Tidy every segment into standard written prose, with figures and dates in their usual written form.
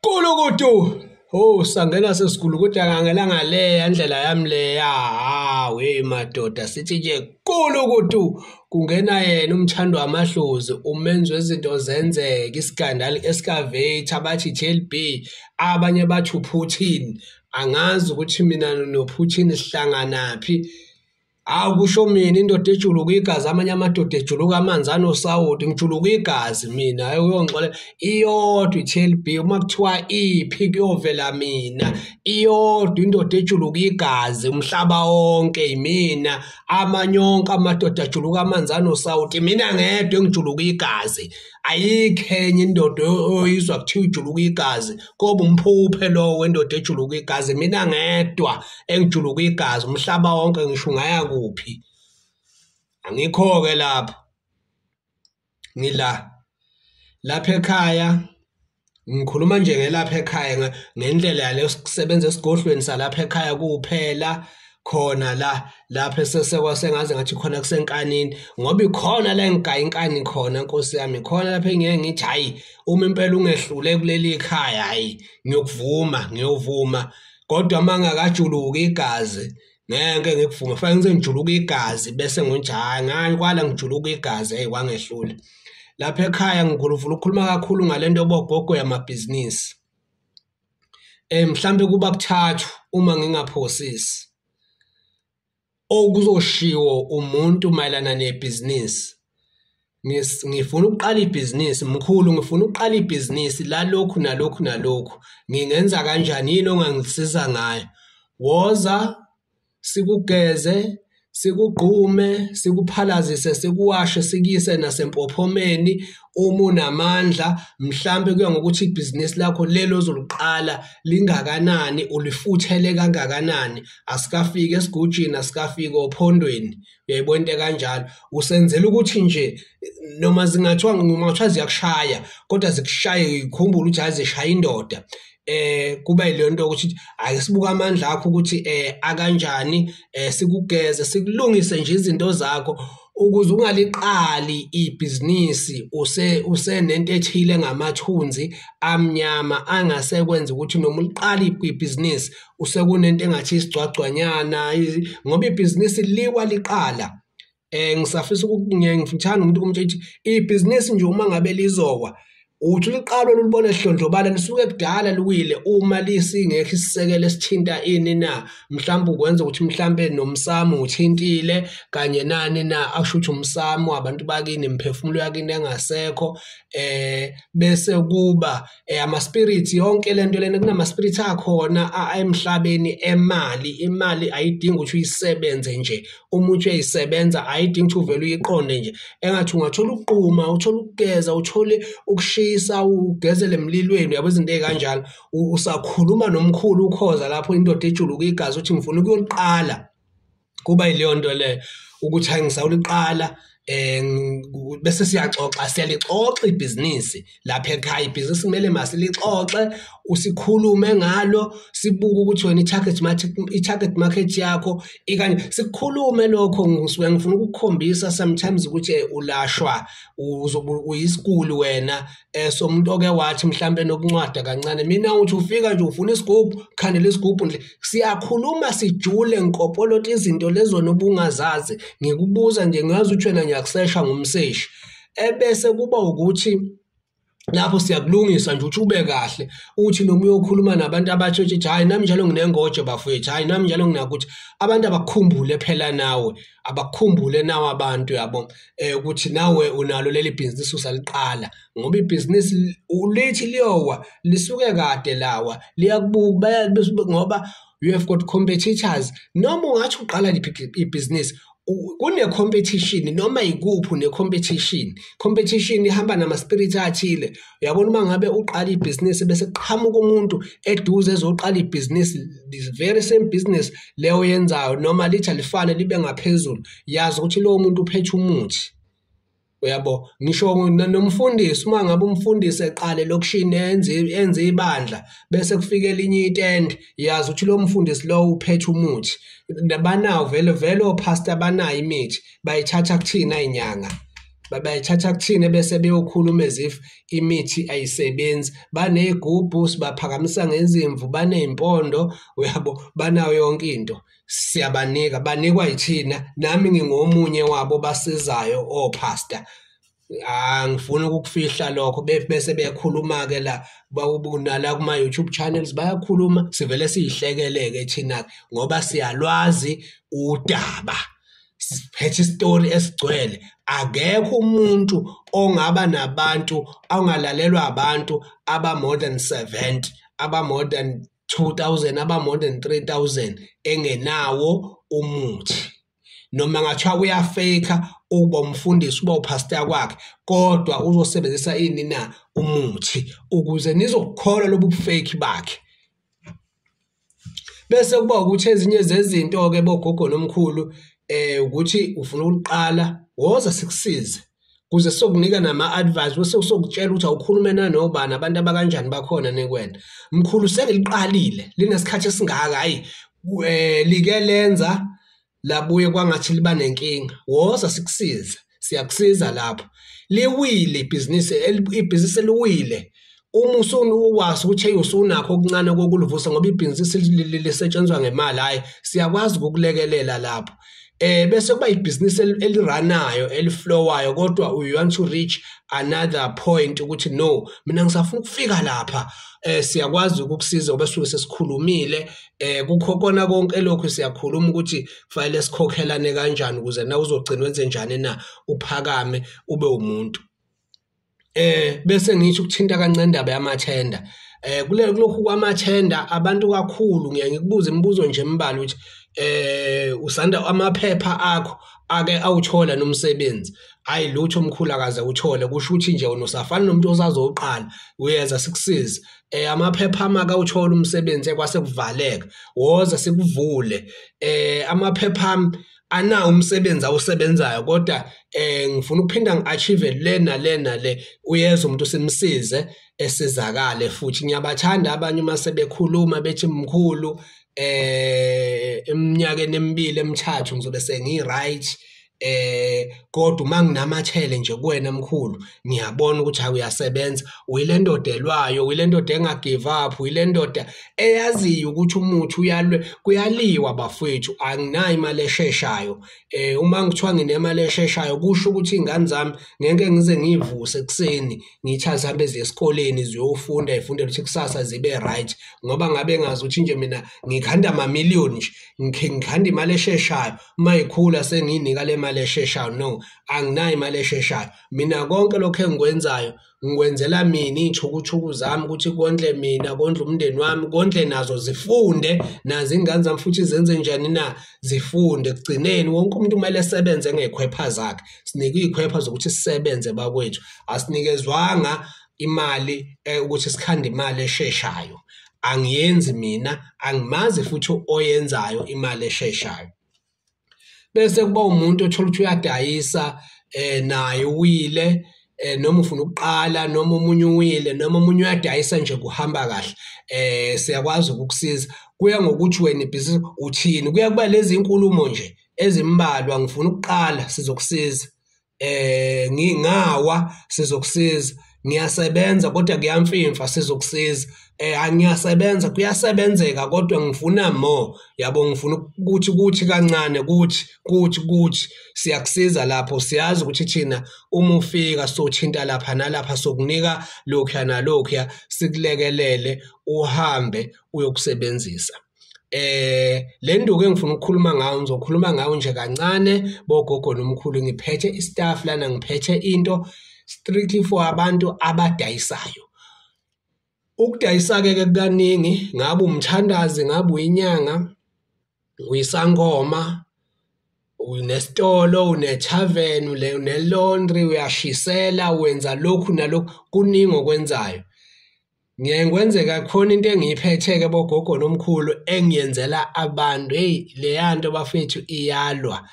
Kulukudu. Oh, sangena sesigulu kodwa ngangelanga le ndlela yami leya. Hawu hey madoda, sithi nje kulukudu kungena yena umthando wamahlozi, umenzi wezinto zenzeke, isigandali excavator, abathi JLB, abanye bathi uPutin. Angazi ukuthi mina noPutin sihlanganaphi. Akusho mina indoda ejuluka igazi, amanye amadoda ejuluka amanzi anosawoti, ngijuluka igazi mina. Hayi uyongixolela, iyodwa i-TLB uma kuthiwa iphi kuyovela mina. Iyodwa indoda ejuluka igazi umhlaba wonke imina. Amanye onke amadoda ajuluka amanzi anosawoti, mina ngedwa engijuluka igazi. Ayikho enye indoda oyizwa kuthiwa ijuluka igazi, koba umphuphe lowo wendoda ejuluka igazi. Mina ngedwa engijuluka igazi umhlaba wonke, ngisho ungaya kuphi. Angikho-ke lapho, ngila lapha ekhaya. Ngikhuluma nje ngelapha ekhaya ngendlela yale sisebenza esigodlweni salapha ekhaya kuphela khona la lapha esesekwasengaze ngathi khona kusenkanini, ngoba ikhona la engigaya inkani khona Nkosi yami, khona lapha engeke ngithi hayi uma impela ungehlule kuleli khaya, hayi ngiyokuvuma, ngiyovuma. Kodwa uma ngakajuluki igazi ngeke ngikuvume, fanele ngize ngijuluke igazi bese ngithi hayi ngani kwala ngijuluka igazi, hey kwangehlula. Lapha ekhaya ngivula ukukhuluma kakhulu ngalento yobogogo yamabhizinisi. Mhlambe kuba kuthathu uma ngingaphosisi okuzoshiwo umuntu mayelana nebhizinisi. Ngifuna ukuqala ibhizinisi mkhulu, ngifuna ukuqala ibhizinisi lalokhu nalokhu nalokhu, ngingenza kanjani, yini ongangisiza ngayo? Woza sikugeze, sikugqume, sikuphalazise, sikuwashe, sikuyise nasempophomeni uma unamandla. Mhlambe kuya ngokuthi ibhizinisi lakho lelo ozoliqala lingakanani, ulifuthele kangakanani. Asikafiki esigujini, asikafiki ophondweni, uyayibona into kanjalo. Usenzela ukuthi nje noma zingathiwa noma kuthiwa ziyakushaya, kodwa zikushaye ikhumbule ukuthi hayi zishaya indoda. Kuba yileyo nto ukuthi ake sibuke amandla akho ukuthi akanjani, sikugeze, sikulungise nje izinto zakho ukuze ungaliqali ibhizinisi usenento ethile ngamathunzi amnyama angasekwenza ukuthi noma uliqala ibhizinisi usekunento engathi isigcwagcwanyana, ngoba ibhizinisi liwa liqala. Ngisafisa ngithanda umuntu kumtshela ukuthi ibhizinisi nje uma ngabe lizowa uthi liqalwe lulibone hlondlobala lisuke kudala liwile uma lisingekho isisekelo esithinta ini na, mhlawumbe ukwenza ukuthi mhlambe nomsamo uthintile kanye nani na, akusho ukuthi umsamo abantu bakini imiphefumulo yakini engasekho. Bese kuba ama spirits, yonke lento lena kunama spirits akhona emhlabeni emali. Imali ayidingi ukuthi uyisebenze nje, uma uthi uyayisebenza ayidingi ukuthi uvele uyiqonde nje, engathi ungathola ukuquma, uthole ukugeza, uthole ukushisa, ugezele emlilweni, uyabo izinto ey'kanjalo. Usakhuluma nomkhulu ukhoza lapho indoda ejuluka igazi uthi ngifuna ukuyoliqala, kuba yileyo nto leyo ukuthi hayi ngisawuliqala. Bese siyaxoxa, siyalixoxa ibhizinisi lapha ekhaya. Ibhizinisi kumele masilixoxe, usikhulume ngalo, sibuke ukuthi wena i-target market yakho ikanye, sikhulume lokho. Ngisuke ngifuna ukukukhombisa sometimes ukuthi ulashwa uyisiguli wena, somuntu oke wathi mhlambe nokuncwada kancane. Mina uthi ufika nje ufuna isigubhu, khandela isigubhu nje, siyakhuluma sijule ngikopolota izinto lezo nobungazazi. Ngikubuza nje ngazi ukuthi wena ngiyakusesha ngumseshi, ebese kuba ukuthi lapho siyakulungisa nje ukuthi ube kahle, uthi noma uyokhuluma nabantu abatsho ukuthi hayi nami njalo nginengoje bafowethu, hayi nami njalo nginakuthi abantu abakukhumbule phela nawe, abakukhumbule nawe abantu yabo, ukuthi nawe unalo leli bhizinisi usaliqala, ngoba ibhizinisi ulithi liyowa lisuke kade lawa liyakubuka, ngoba you have got competitors. Noma ungathi uqala ibhizinisi kune-competition, noma yikuphi une-competition. Competition ihamba nama-spirit athile. Uyabona uma ngabe uqala ibhizinisi bese kuqhamuka umuntu eduze ezoqala ibhizinisi, the very same business leyo oyenzayo, noma lithi alifane libe ngaphezulu, yazi ukuthi lowo muntu uphethe umuthi. Uyabo, ngisho nomfundisi, uma ngabe umfundisi eqale elokishini enze ibandla bese kufika elinye itende, yazi ukuthi lo mfundisi lo uphethe umuthi. Banawo vele vele opastor banayo imithi, bayithatha kuthina inyanga. Bayithatha kuthina bese beyokhuluma as if imithi ayisebenzi. Baney'gubhu, sibaphakamisa ngezimvu, baney'mpondo, uyabo, banayo yonke into. Siyabanika, banikwa yithina. Nami ngingomunye wabo basizayo o-pastor. Angifuni ukukufihla lokho. Bese bekhuluma-ke la nala kuma-YouTube channels bayakhuluma, sivele siyihlekeleke thina-ke ngoba siyalwazi udaba. Siphethe isitori esigcwele. Akekho umuntu ongaba nabantu ongalalelwa abantu aba more than 70, aba more than 2000, aba more than 3000 engenawo umuthi. Noma ngathiwa uyafeyikha ukuba umfundisi, uba u-pastor kwakhe, kodwa uzosebenzisa ini na? Umuthi, ukuze nizokukholwa lobu bu-fake bakhe. Bese kuba ukuthi ezinye zezinto-ke bogogo nomkhulu ukuthi ufuna ukuqala, woza sikusize kuze sizokunika nama-advice, bese sokutshela ukuthi awukhulume nanobani, abantu abakanjani bakhona nekwena. Mkhulu, sengiliqalile linesikhathi esingaka, hayi like lenza labuye kwangathi liba nenkinga. Woza sikusize, siyakusiza lapho. Liwile ibhizinisi, ibhizinisi eliwile, uma usuwazi ukuthi hey usunakho okuncane kokulivusa ngoba ibhizinisi lisetshenzwa ngemali, hhayi siyakwazi ukukulekelela lapho. Bese kuba ibhizinisi eliranayo, eli-flow-ayo, kodwa you want to reach another point ukuthi no, mina ngisafuna ukufika lapha, siyakwazi ukukusiza ngoba suke sesikhulumile. Kukho kona konke lokhu siyakhuluma ukuthi kufanele sikhokhelane kanjani ukuze na uzogcina wenze njani na, uphakame ube umuntu. Bese ngisho ukuthinta kancane indaba yamathenda. Kule kulokhu kwamathenda abantu kakhulu ngiye ngikubuze imibuzo nje embalwa ukuthi usanda amaphepha akho ake awuthola nomsebenzi? Hayi lutho omkhulu akaze uthole, kusho ukuthi nje wena usafana nomuntu osazoqala, uyeza sikusize. Amaphepha amake awuthola umsebenzi kwase kuvaleka, woza sikuvule. Amaphepha ami anawo umsebenzi awusebenzayo, kodwa ngifuna ukuphinda ngi-achieve le nale nale, uyeza umuntu simsize esizakale. Futhi ngiyabathanda abanye uma sebekhuluma bethi mkhulu eminyakeni emibili emithathu ngizobe sengi-right, kodwa uma nginamathele nje kuwena mkhulu ngiyabona ukuthi hayi uyasebenza, uyile ndoda elwayo, uyile ndoda enga-give up, uyile ndoda eyaziyo ukuthi umuthi uyalwe, kuyaliwa bafowethu. Anginayo imali esheshayo. Uma ngithiwa nginemali esheshayo kusho ukuthi iy'ngane zami ngeke ngize ngiy'vuse ekuseni ngithi azihambe ziye esikoleni ziyofunda, y'fundele ukuthi kusasa zibe right, ngoba ngabe ngazi ukuthi nje mina ngikhanda amamiliyoni nje, ngikhanda imali esheshayo, uma yikhula sengiyinika le mali esheshayo. No, anginayo imali esheshayo mina. Konke lokho engikwenzayo ngikwenzela mina iy'thukuthuku zami ukuthi kondle mina, kondle umndeni wami, kondle nazo zifunde nazo iy'ngane zami, futhi zenze njani na, zifunde. Ekugcineni wonke umuntu kumele esebenze ngey'khwepha zakhe. Sinikwe iy'khwepha zokuthi sisebenze bakwethu, asinikezwanga imali ukuthi sikhande imali esheshayo. Angiyenzi mina, angimazi futhi oyenzayo imali esheshayo. Bese kuba umuntu othola ukuthi uyadayisa, naye uwile, noma ufuna ukuqala, noma omunye uwile, noma omunye uyadayisa nje kuhamba kahle, siyakwazi ukukusiza. Kuya ngokuthi wena ibhizinisi uthini, kuya kuba lezi inkulumo nje ezimbalwa, ngifuna ukuqala, sizokusiza, ngingawa, sizokusiza, ngiyasebenza kodwa kuyamfimfa, sizokusiza, angiyasebenza kuyasebenzeka kodwa ngifuna more, yabo, ngifuna ukuthi kuthi kancane, kuthi kuthi kuthi, siyakusiza lapho. Siyazi ukuthi thina uma ufika sothinta lapha nalapha, sokunika lokhuya nalokhuya, sikulekelele uhambe uyokusebenzisa. Le nduku engifuna ukukhuluma ngayo, ngizokhuluma ngayo nje kancane bogogo nomkhulu. Ngiphethe i-staff lana, ngiphethe into strictly for abantu abadayisayo. Ukudayisa-ke kukaningi, ngabe umthandazi, ngabe uyinyanga, uyisangoma, unesitolo, une-tavern, une-laundry, uyashisela, wenza lokhu nalokhu, kuningi okwenzayo. Ngiyaye kwenzeka khona into engiyiphethe-ke bogogo nomkhulu engiyenzela abantu, hheyi leya nto bafethu iyalwa.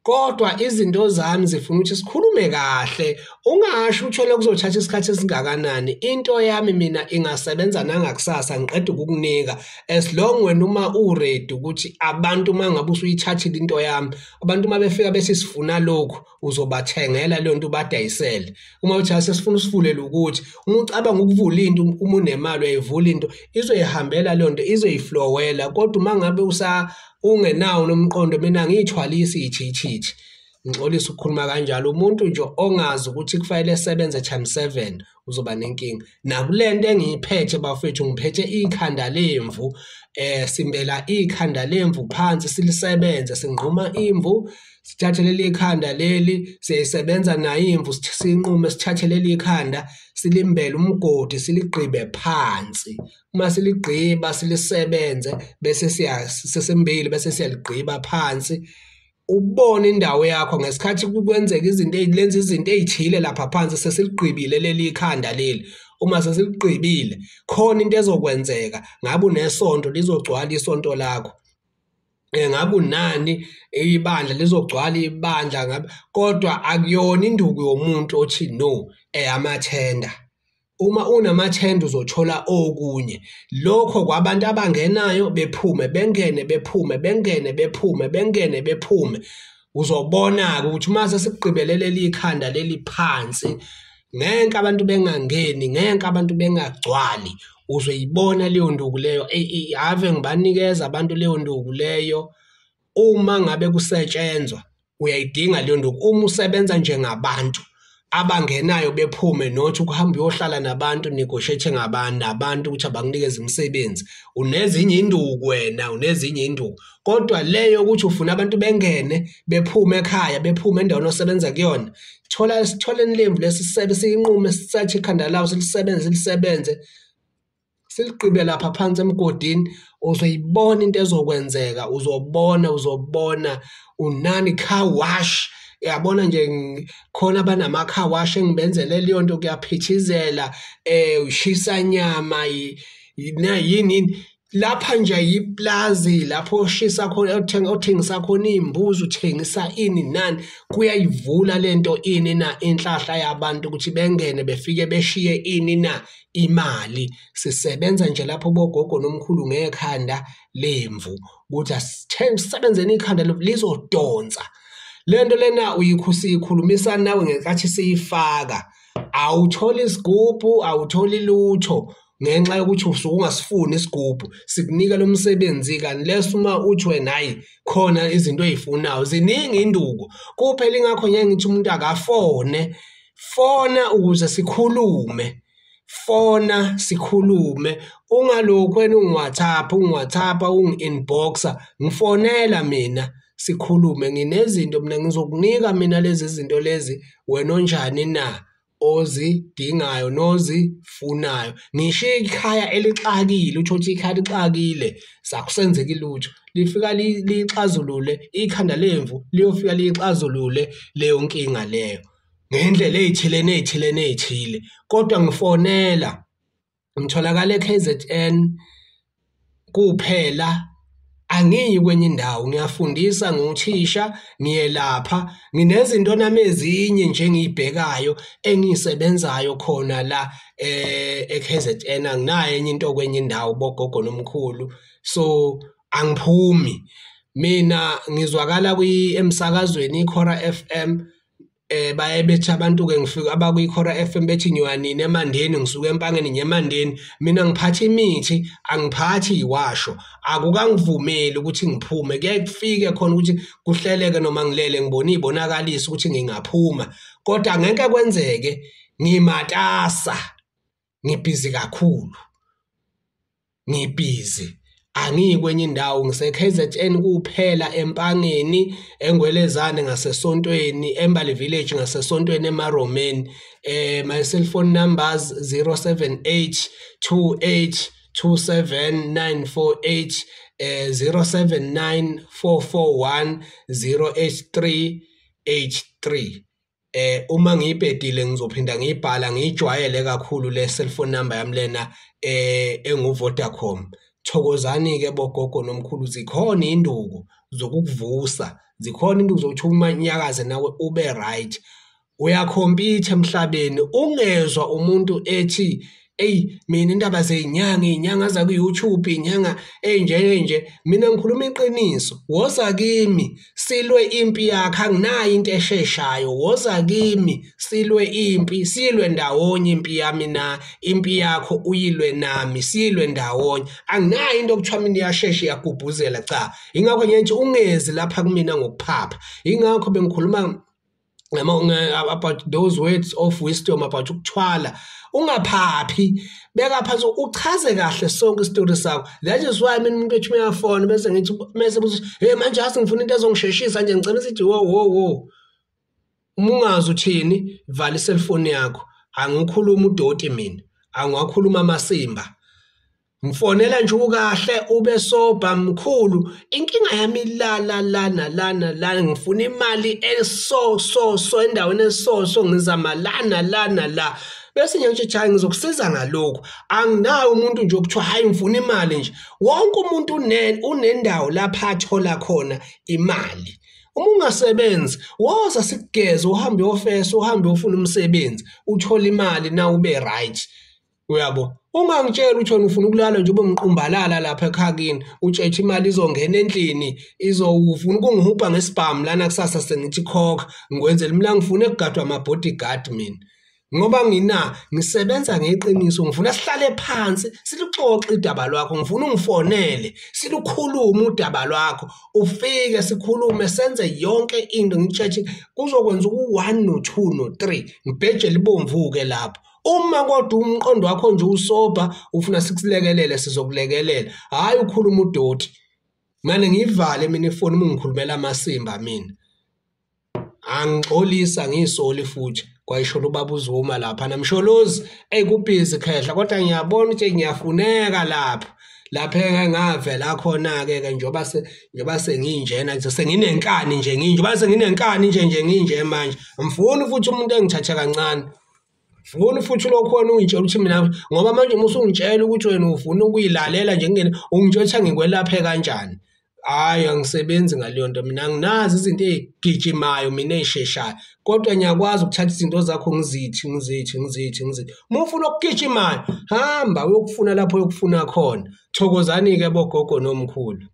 Kodwa izinto zami zifuna ukuthi sikhulume kahle, ungasho uthole kuzothatha isikhathi esingakanani. Into yami mina ingasebenza nangakusasa ngiqeda ukukunika, as long wena uma u-ready ukuthi abantu uma ngabe usuyithathile into yami, abantu uma befika bethi sifuna lokhu, uzobathengela leyo nto ubadayisele. Uma uthi sesifuna usivulele ukuthi, uma ucabanga ukuvula into, uma unemali uyayivula into, izoyihambela leyo nto, izoyiflowela. Kodwa uma ngabe ungenawo nomqondo, mina ngiyithwalisa iy'thithithi. Ngixolisa ukukhuluma kanjalo. Umuntu nje ongazi ukuthi kufanele esebenze times 7 uzoba nenkinga. Nakule nto engiyiphethe bafethu, ngiphethe ikhanda lemvu. Simbela ikhanda lemvu phansi silisebenze, sinquma imvu, sithathe leli khanda leli, siyayisebenza nayo imvu, sinqume sithathe leli khanda, silimbele umgodi, siligqibe phansi. Uma siligqiba silisebenze, bese sesimbili, bese siyaligqiba phansi. Ubone indawo yakho ngesikhathi kwenzeka izinto lenza izinto ezithile lapha phansi, sesiligqibile leli khanda leli. Uma sesiligqibile khona into ezokwenzeka, ngabe unesonto lizogcwala isonto lakho, ngabe unani ibandla lizogcwala ibandla, ngabe. Kodwa akuyona induku yomuntu othi no, eyamathenda. Uma unamathenda uzothola okunye. Lokho kwabantu abangenayo bephume, bengene bephume, bengene bephume, bengene bephume. Uzobona-ke ukuthi uma sesigqibelele leli khanda leli phansi, ngeke abantu bengangeni, ngeke abantu bengagcwali. Uzoyibona leyo nduku leyo. Ave ngibanikeza abantu leyo nduku leyo. Uma ngabe kusetshenzwa uyayidinga leyo nduku. Uma usebenza njengabantu abangenayo bephume, nothi ukuhamba uyohlala nabantu, negotiate ngabantu nabantu ukuthi abanginikeze imisebenzi, unezinye induku wena, unezinye induku. Kodwa leyo ukuthi ufuna abantu bengene bephume ekhaya, bephume endaweni osebenza kuyona, thola sitholeni lemvu lesisebe, siyinqume, sithathe ikhanda lawo, silisebenze, silisebenze, siligqibe lapha phansi emgodini. Uzoyibona into ezokwenzeka, uzobona, uzobona. Unani car wash, uyabona nje khona abanama-car wash engibenzele leyo nto, kuyaphithizela, ushisa nyama, yini lapha nje, yiplazi lapho oshisa khona, othengisa khona iy'mbuzi, uthengisa ini nani. Kuyayivula lento ini na inhlahla yabantu ukuthi bengene befike beshiye ini na imali. Sisebenza nje lapho bogogo nomkhulu ngekhanda lemvu, ukuthi asisebenzeni ikhanda lizodonsa. Lento lena uyikhusikhulumisa nawe ngenkathi siyifaka, awutholi isigubhu, awutholi lutho ngenxa yokuthi usuke ungasifuni isigubhu. Sikunika lo msebenzi kanti leso uma uthi wena hayi khona izinto oyifunayo ziningi induku kuphela. Ingakho ngeke ngithi umuntu akafone, fona ukuze sikhulume, fona sikhulume. Ungalokhu wena ungi-WhatsApp, ungi-WhatsApp, ungi-inboxa, ngifonela mina sikhulume. Nginezinto mina ngizokunika mina lezi zinto lezi, wena onjani na ozidingayo nozifunayo. Ngisho ikhaya elixakile, uthole ukuthi ikhaya lixakile, sakusenzeki lutho, lifika liyixazulule ikhanda lemvu, liyofika liyixazulule leyo nkinga leyo ngendlela ey'thile ney'thile ney'thile. Kodwa ngifonela, ngitholakala e-KZN kuphela, angiyi kwenye indawo. Ngiyafundisa, nguthisha, ngiyelapha, nginezinto nami ezinye nje engiyibhekayo engiyisebenzayo khona la e-KZN. Anginayo enye into kwenye indawo bogogo nomkhulu, so angiphumi mina. Ngizwakala emsakazweni iKhora FM, baye bethi abantu-ke ngifika abakwiKhora FM bethi ngiyoya nini eMandeni, ngisuke eMpangeni ngiye eMandeni. Mina ngiphatha imithi, angiphathi iwasho, akukangivumeli ukuthi ngiphume. Kuyaye kufike khona ukuthi kuhleleke noma ngilele ngibone iy'bonakalisa ukuthi ngingaphuma, kodwa angeke kwenzeke. Ngimatasa, ngibhizi kakhulu, ngibhizi, angiyi kwenye indawo. Ngise-KZN kuphela, eMpangeni, eNgwelezane ngasesontweni, eMbali Village ngasesontweni eMaromeni. My cellphone numbers 078 28 27948, 079 441 08383. Uma ngiyibhedile ngizophinda ngiyibhala ngiyijwayele kakhulu le cellphone number yami lena engu Vodacom. Thokozani ke bogogo nomkhulu, zikhona induku zokukuvusa, Zikhona into zokuthi umanyakaze nawe ube right. Uyakhompyutha emhlabeni, ungezwa umuntu ethi eyi mina indaba zey'nyanga, iy'nyanga zaku-YouTube, iy'nyanga ey'nje ey'nje. Mina ngikhuluma iqiniso, woza kimi silwe impi yakho, anginayo into esheshayo. Woza kimi silwe impi, silwe ndawonye impi yami na impi yakho uyilwe nami, silwe ndawonye. Anginayo into okuthiwa mina iyashesha iyagubhuzela, cha. Ingakho ngiye ngithi ungezi lapha kumina ngokuphapha. Ingakho bengikhuluma about those words of wisdom about ukuthwala. Ungaphaphi, beka phansi uchaze kahle sonke isitori sakho. That is why mina umuntu ethi uyafona bese ngithi mase buthi hey manje ase ngifuna into ezongisheshisa nje, ngicela sithi wo wo wo. Uma ungazi uthini, vala iselfoni yakho. Angikhuluma udoti mina, angiwakhuluma amasimba. Ngifonela nje ukahle ube soba mkhulu. Inkinga yami la la lana lana la, ngifuna imali eso so so endaweni eso so, ngizama lana lana la. Bese ngiyathi hayi ngizokusiza ngalokhu. Anginawo umuntu nje okuthiwa hayi ngifuna imali nje. Wonke umuntu unendawo lapha athola khona imali. Uma ungasebenzi, woza sikugeze, uhambe uyofesa, uhambe uyofuna umsebenzi, uthole imali na ube right. Uyabo? Ungangitshela ukuthi wena ufuna ukulala nje ube umqumbalala lapha ekhakini, utshethe imali izongena endlini, izofuna ukungihubha ngesibhamu lana kusasa sengithi khokha, ngikwenzela mina ngifuna ukugadwa ama-bodyguard mina. Ngoba ngina ngisebenza ngeqiniso, ngifuna sihlale phansi siluxoxe udaba lwakho, ngifuna ungifonele silukhulume udaba lwakho, ufike sikhulume senze yonke into, ngitshethe kuzokwenza u-1 no-2 no-3, ngibheje libomvu-ke lapho. Uma kodwa umqondo wakho nje usoba ufuna sikulekelele, sizokulekelela. Hhayi ukhuluma udoti. Mane ngiyivale mina ifoni uma ungikhulumela amasimba mina. Angixolisa ngiyisoli futhi. Kwayisholo ubaba uZuma lapha namsholozi, eyi kubhizi khehla, kodwa ngiyabona ukuthi ngiyafuneka lapha. Lapha engavela khona-ke ke njengoba senginjena nje senginenkani nje nginje, njengoba senginenkani nje nje nginje manje. Angifuni futhi umuntu engithathe kancane. Funa futhi lokhu wena ungitshela ukuthi mina, ngoba manje uma usungitshela ukuthi wena ufuna ukuyilalela nje ngingene, ungitshela ukuthi angikwelaphe kanjani. Hhayi angisebenzi ngaleyo nto mina, anginazo izinto ey'gijimayo mina ey'sheshayo, kodwa ngiyakwazi ukuthatha izinto zakho ngizithi ngizithi ngizithi ngizithi. Uma ufuna okugijimayo, hamba uyokufuna lapho oyokufuna khona. Thokozani-ke bogogo nomkhulu.